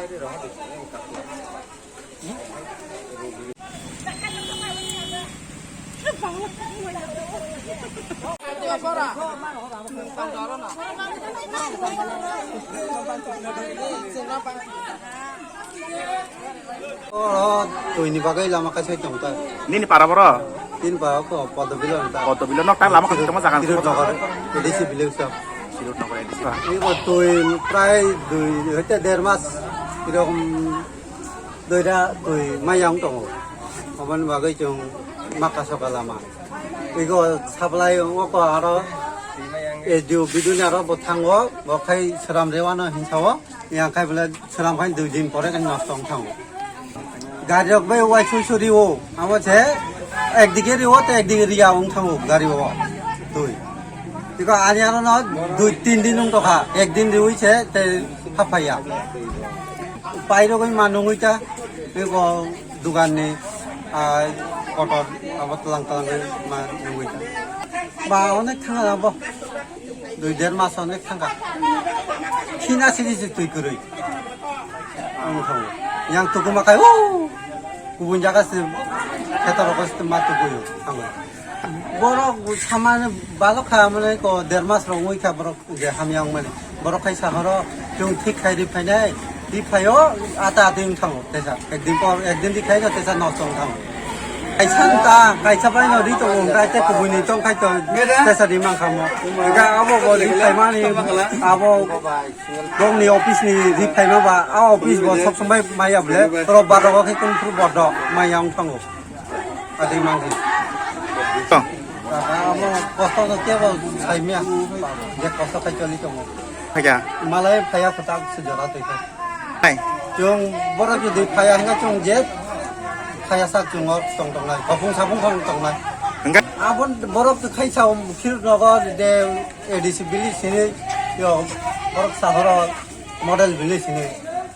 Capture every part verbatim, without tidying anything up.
Oro twi ni bagwi lama kaisa tong ta. Nini para boro? Tin para ko Podobilo ta. Podobilo nok ta lama kaisa tongma jaga Kirut Nokar, A D C village ta. Kirut Nokar A D C. Ego twi prai dui hoite der mas. Erokom doida twi mayang tongo. Oboni bagwi chwng maka soka lama. Ego supply oko aro S D O biduni aro bo thango, bo khai sram rewano hinsawo. Yang khai bole sram khai dui din pore khai nosto wng thango. Gari rok bai wai sui suri o, amo se ekdike riwo te ekdike riya wng thango gari o. Twi. Iko ani aro no dui tin din wng tokha, ek din riwi se te haphaiya. Pairogwi ma nungwi ta, iko dugan ni, ah, kotor abo tlang tlang ma nungwi ta. Ba onek thanga abo. Dui der mas onek thangkha. Khina sini si twi kwrwi. Ang thango. Yang tukuma kai, o! Kubun jaga si khetor rok si ma tukuyo. Thango. Borok samani balok kha mane ko der mas rok wngwi kha borok je hamya wngmani. Borok khai sahoro chwng thik khai ri phainai. Di phaio ata ati wng thango tesa. Ekdin por, ekdin di khaino tesa nosto wng thango. Kaisa wng ta, kaisa bai no ri tongo, hwnkhe tei kubui ni tong khai to tesa di mang khamo. Hwnkhe abo bo ri phaimani, abo bongni office ni ri phaima ba, a office bo sob somai maya bole, rob bar rogo khe kung phuru bordo maya wng thango. Ati mang di. To. Amo kosto no kebo saimya, je kosto khai choli tongo. Khaja. Malai phaya khutak se jora twi kha. Hai. Chwng borok jodi phaya hwnkhe chwng je phaya sak chwng o tong tongnai. Khopung sapung khong tongnai. Hwnkhe? Abon borok khai sao khir nogo de A D C village sini yo borok sahoro model village sini.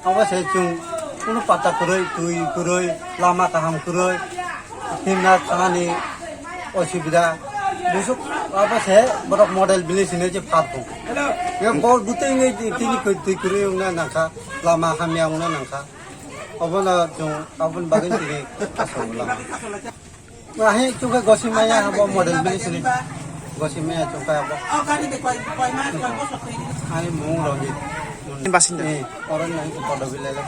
Abo se chwng kunu pata kwrwi, twi kwrwi, lama kaham kwrwi. Himna thanani osubida. Busuk abo se borok model village hinwi je phat bo. Yo bo butui ngai tini koi twi kwrwi wngna nangkha, lama hamya wngna nangkha. Obono chwng aboni bagwi tini aswk lama. Ahi chwngkha Gosimaya abo model village hinwi. Gosimaya chwngkha abo. Ani mung Rongit. Basinda. Eh, oro nang kodo bilai la.